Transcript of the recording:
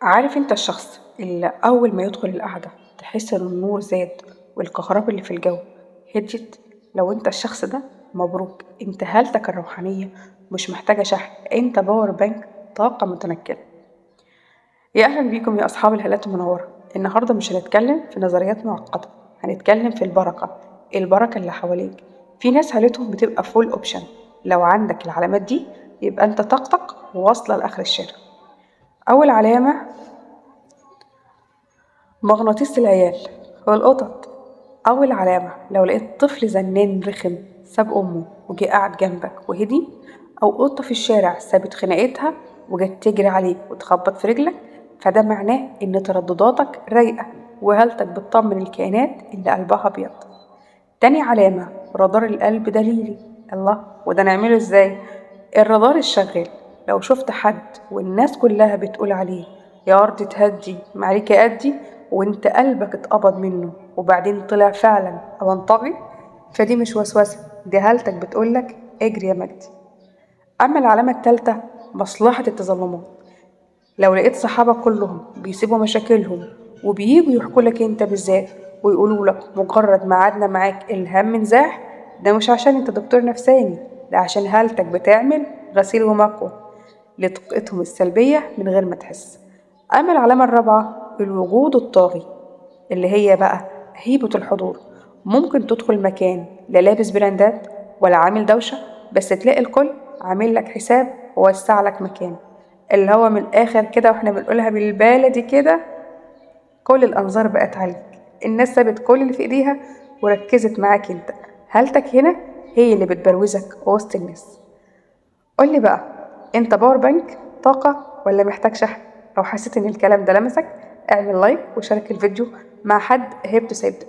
عارف انت الشخص اللي أول ما يدخل القعدة تحس إن النور زاد والكهرباء اللي في الجو هديت؟ لو انت الشخص ده مبروك، انت هالتك الروحانية مش محتاجة شحن، انت power bank طاقة متنقلة. يا أهلا بيكم يا أصحاب الهالات المنورة. النهاردة مش هنتكلم في نظريات معقدة، هنتكلم في البركة، البركة اللي حواليك. في ناس هالتهم بتبقى full option، لو عندك العلامات دي يبقى انت طاقتك واصلة لآخر الشارع. أول علامة مغناطيس العيال والقطط. أول علامة لو لقيت طفل زنان رخم ساب أمه وجه قعد جنبك وهدي، أو قطة في الشارع سابت خناقتها وجت تجري عليك وتخبط في رجلك، فده معناه إن تردداتك رايقة وهالتك بتطمن الكائنات اللي قلبها أبيض. تاني علامة رادار القلب دليلي. الله، وده نعمله إزاي؟ الرادار الشغال، لو شفت حد والناس كلها بتقول عليه يا أرض تهدي معليك أدي، وانت قلبك اتقبض منه وبعدين طلع فعلا أونطجي، فدي مش وسوسة، دي هالتك بتقولك اجري يا مجدي. أما العلامة التالتة مصلحة التظلمات. لو لقيت صحابك كلهم بيسيبوا مشاكلهم وبييجوا يحكوا لك انت بالذات ويقولوا لك مجرد ما قعدنا معاك الهم انزاح، ده مش عشان انت دكتور نفساني، ده عشان هالتك بتعمل غسيل ومكوى لطاقتهم السلبية من غير ما تحس. أما العلامة الرابعة الوجود الطاغي، اللي هي بقى هيبة الحضور. ممكن تدخل مكان لا لابس براندات ولا عامل دوشة، بس تلاقي الكل عامل لك حساب ووسع لك مكان، اللي هو من الآخر كده واحنا بنقولها بالبلدي كده، كل الأنظار بقت عليك، الناس سابت كل اللي في إيديها وركزت معاك انت. هالتك هنا هي اللي بتبروزك وسط الناس. قولي بقى، انت power bank طاقة ولا محتاج شحن؟ لو حسيت ان الكلام ده لمسك اعمل like وشارك الفيديو مع حد هيبته سايبتك.